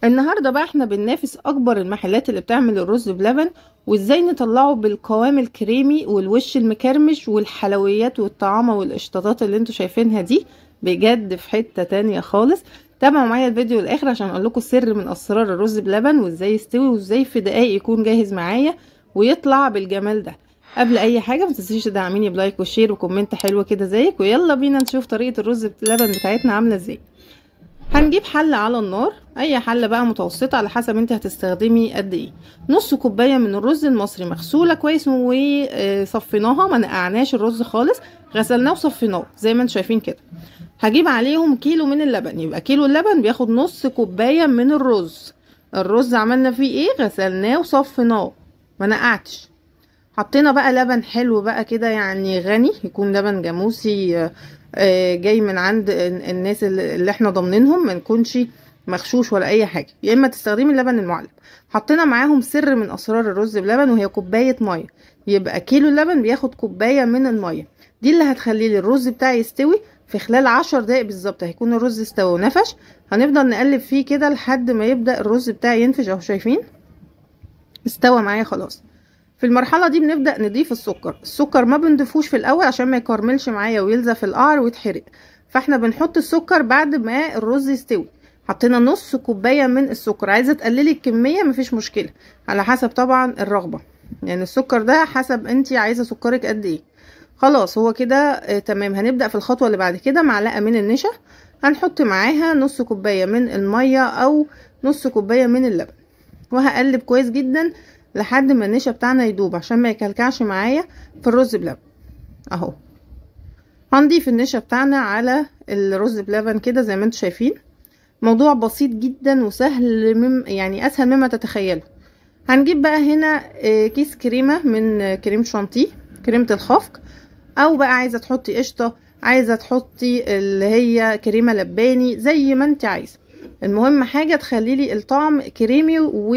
النهارده بقى احنا بننافس اكبر المحلات اللي بتعمل الرز بلبن، وازاي نطلعه بالقوام الكريمي والوش المكرمش والحلويات والطعامه والقشطات اللي انتوا شايفينها دي، بجد في حتة تانية خالص. تابعوا معايا الفيديو الاخر عشان اقول لكم سر من اسرار الرز بلبن، وازاي يستوي وازاي في دقايق يكون جاهز معايا ويطلع بالجمال ده. قبل اي حاجة ما تنسيش تدعميني ب like و share و comment حلو كده زيك، ويلا بينا نشوف طريقه الرز بلبن بتاعتنا عامله ازاي. هنجيب حله على النار، اي حله بقى متوسطه على حسب انت هتستخدمي قد ايه. نص كوباية من الرز المصري مغسوله كويس وصفيناها، ما نقعناش الرز خالص، غسلناه وصفيناه زي ما انتم شايفين كده. هجيب عليهم كيلو من اللبن، يبقى كيلو اللبن بياخد نص كوباية من الرز. الرز عملنا فيه ايه؟ غسلناه وصفيناه، ما نقعتش. حطينا بقى لبن حلو بقى كده، يعني غني، يكون لبن جاموسي جاي من عند الناس اللي احنا ضامنينهم، ما نكونش مغشوش ولا اي حاجة، يا اما تستخدمي اللبن المعلب. حطينا معاهم سر من اسرار الرز بلبن، وهي كوباية مية. يبقى كيلو اللبن بياخد كوباية من المية دي، اللي هتخلي لي الرز بتاعي يستوي في خلال 10 دقايق بالظبط. هيكون الرز استوى ونفش، هنفضل نقلب فيه كده لحد ما يبدا الرز بتاعي ينفش. اهو شايفين استوى معايا خلاص. في المرحلة دي بنبدا نضيف السكر. السكر ما بنضيفوش في الاول عشان ما يكرملش معايا ويلزق في القعر ويتحرق، فاحنا بنحط السكر بعد ما الرز يستوي. حطينا نص كوباية من السكر، عايزه تقللي الكمية مفيش مشكلة، على حسب طبعا الرغبة، يعني السكر ده حسب انت عايزه سكرك قد ايه. خلاص هو كده تمام. هنبدا في الخطوة اللي بعد كده معلقه من النشا، هنحط معاها نص كوباية من المية او نص كوباية من اللبن، وهقلب كويس جدا لحد ما النشا بتاعنا يدوب عشان ما يكلكعش معايا في الرز بلبن. اهو هنضيف النشا بتاعنا على الرز بلبن كده زي ما انتم شايفين. موضوع بسيط جدا وسهل، يعني اسهل مما تتخيلوا. هنجيب بقى هنا كيس كريمة من كريم شانتيه، كريمة الخفق، او بقى عايزه تحطي قشطه، عايزه تحطي اللي هي كريمة لباني، زي ما انت عايزه. المهم حاجة تخلي لي الطعم كريمي و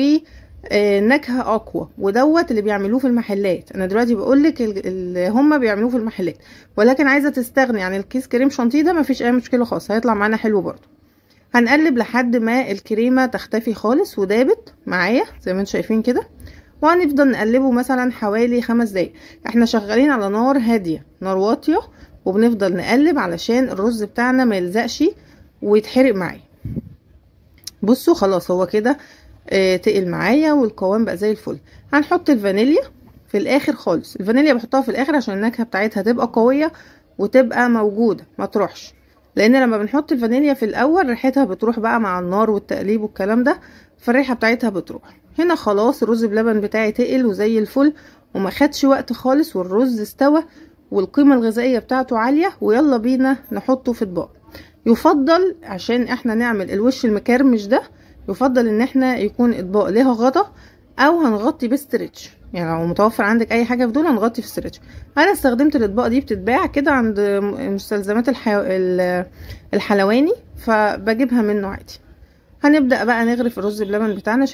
نكهة اقوى، ودوت اللي بيعملوه في المحلات. انا دلوقتي بقولك اللي هم بيعملوه في المحلات، ولكن عايزه تستغني عن الكيس كريم شانتيه ده مفيش اي مشكلة خالص، هيطلع معانا حلو برضو. هنقلب لحد ما الكريمة تختفي خالص ودابت معايا زي ما انتم شايفين كده، وهنفضل نقلبه مثلا حوالي 5 دقايق. احنا شغالين على نار هادية، نار واطية، وبنفضل نقلب علشان الرز بتاعنا ما يلزقش ويتحرق معايا. بصوا خلاص هو كده تقل معايا والقوام بقى زي الفل. هنحط الفانيليا في الاخر خالص. الفانيليا بحطها في الاخر عشان النكهة بتاعتها تبقى قوية وتبقى موجودة ما تروحش، لان لما بنحط الفانيليا في الاول ريحتها بتروح بقى مع النار والتقليب والكلام ده، فالريحه بتاعتها بتروح. هنا خلاص الرز بلبن بتاعي تقل وزي الفل وما خدش وقت خالص، والرز استوى والقيمة الغذائية بتاعته عالية. ويلا بينا نحطه في اطباق. يفضل عشان احنا نعمل الوش المكرمش ده، يفضل ان احنا يكون اطباق ليها غطا، او هنغطي ب stretch، يعني لو متوفر عندك اي حاجة في دول هنغطي في stretch. انا استخدمت الاطباق دي، بتتباع كده عند مستلزمات الحلواني، فبجيبها منه عادي. هنبدا بقى نغرف الرز بلبن بتاعنا.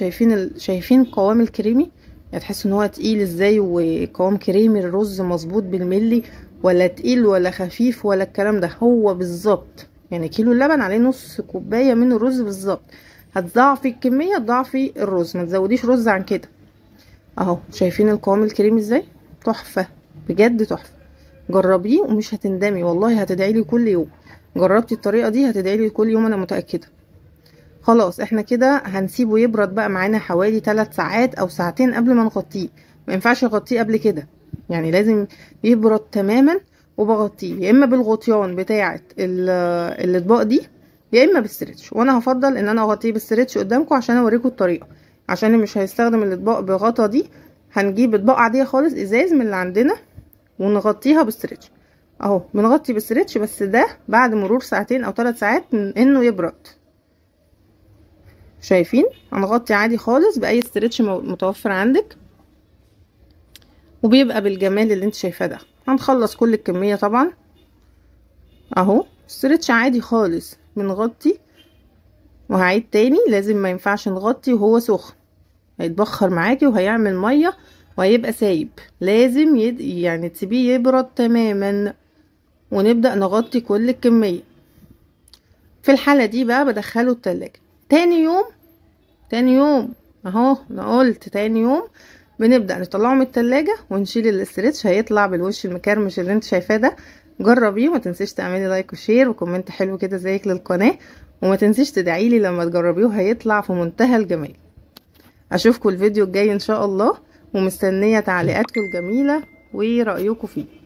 شايفين قوام الكريمي، يعني تحس ان هو تقيل ازاي، وقوام كريمي، الرز مظبوط بالملي، ولا تقيل ولا خفيف ولا الكلام ده، هو بالظبط. يعني كيلو اللبن عليه نص كوباية من الرز بالظبط. هتضاعفي الكمية تضاعفي الرز، ما تزوديش رز عن كده. اهو شايفين القوام الكريمي ازاي؟ تحفة بجد تحفة. جربيه ومش هتندمي والله، هتدعي لي كل يوم. جربتي الطريقة دي هتدعي لي كل يوم، انا متاكدة. خلاص احنا كده هنسيبه يبرد بقى معانا حوالي 3 ساعات او ساعتين قبل ما نغطيه. ما ينفعش اغطيه قبل كده، يعني لازم يبرد تماما. وبغطيه يا اما بالغطيان بتاعه الاطباق دي، يا اما بال stretch. وانا هفضل ان انا اغطيه بال stretch قدامكم عشان اوريكم الطريقة، عشان اللي مش هيستخدم الاطباق بغطا دي هنجيب اطباق عادية خالص ازاز من اللي عندنا ونغطيها بال stretch. اهو بنغطي بال stretch، بس ده بعد مرور ساعتين او 3 ساعات من انه يبرد. شايفين؟ هنغطي عادي خالص باي stretch متوفر عندك، وبيبقى بالجمال اللي انت شايفاه ده. هنخلص كل الكمية طبعا. اهو stretch عادي خالص بنغطي. وهعيد تاني، لازم ما ينفعش نغطي وهو سخن، هيتبخر معاكي وهيعمل مية وهيبقى سايب. لازم يعني تسيبيه يبرد تماما، ونبدأ نغطي كل الكمية. في الحالة دي بقى بدخله التلاجة. تاني يوم تاني يوم اهو، انا قلت تاني يوم بنبدأ نطلعه من التلاجة ونشيل ال stretch، هيطلع بالوش المكرمش اللي انت شايفاه ده. جربيه وما تنسيش تعملي like و share و comment حلو كده زيك للقناة، وما تنسيش تدعيلي لما تجربيه، هيطلع في منتهى الجمال. اشوفكم الفيديو الجاي ان شاء الله، ومستنية تعليقاتكم الجميلة ورأيكم فيه.